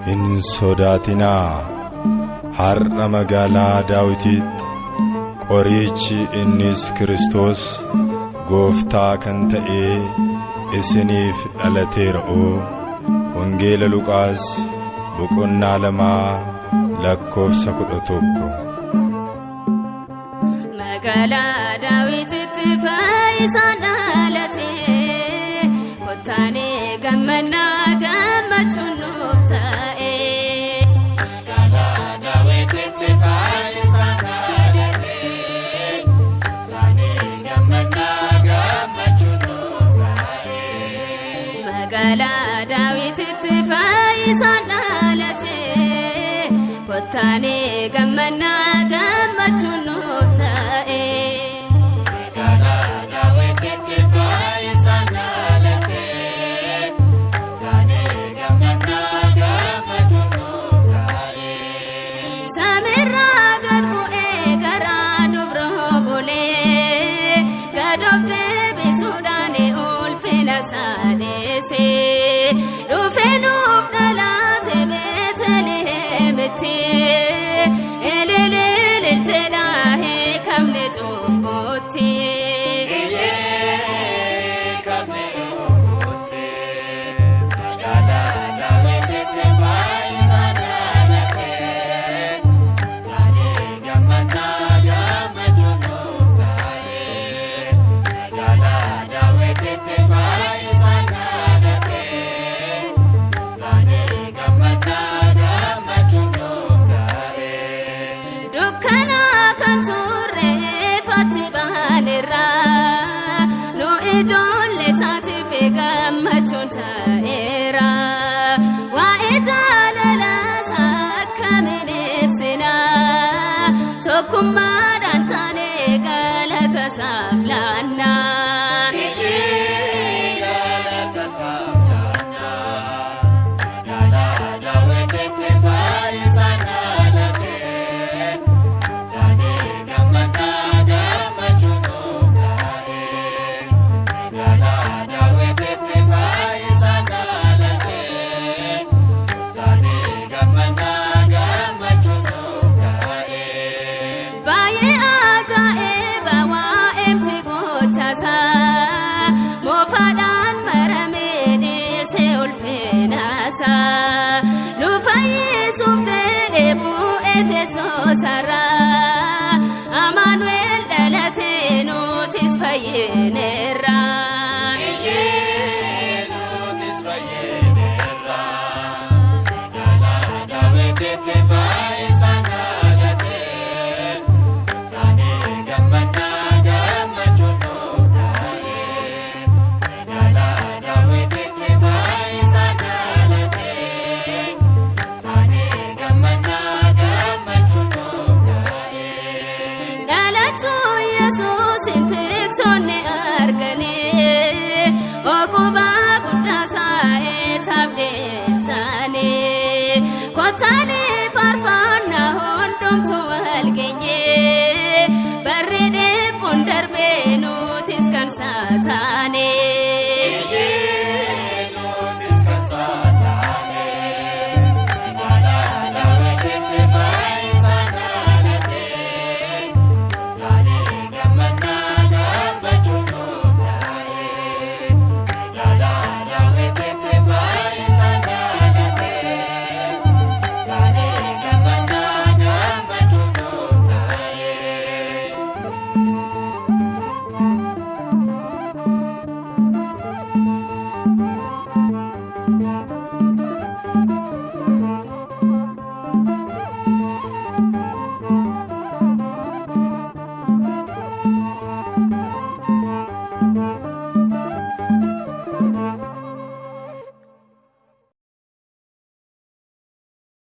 Hin sodaatinaa, har'a magaalaa Daawititti qorichi innis Kiristoos gooftaa kan ta'e isiniif dhalateera'oo. Wangeela Luqaas boqonnaa 2 lakkoofsa 11. Magaalaa Daawititti fayyisaan dhalate, kottaanee gammannaa gammachuun nuuf ta'e. Magaalaa Daawititti fayyisaan dhalate, kottaanee gammannaa gammachuun nuuf ta'e. Magaalaa Daawititti fayyisaan dhalate, kottaanee gammannaa gammachuun nuuf ta'e. Magaalaa Daawititti fayyisaan dhalate, kottaanee gammannaa gammachuun nuuf ta'e. Samiirraa gad bu'ee garaa dubroo bulee, gad of deebisuudhaan ulfina isaa dhufee nuuf dhalate Beetlihemitti. Elelele jedhaa hiikamne cubbuutti. Hiikamne cubbuutti. Magaalaa Daawititti fayyisaan dhalate, kottaanee gammannaa gammachuun nuuf ta'e. Magaalaa Daawititti fayyisaan dhalate, kottaanee gammannaa gammachuun nuuf ta'e. Dukkana kan turre ifatti baanerra, nu ijoollee isaatiif gammachuun ta'eera. Waa'ee jaalala isaa akkamiin ibsina? Tokkummaa.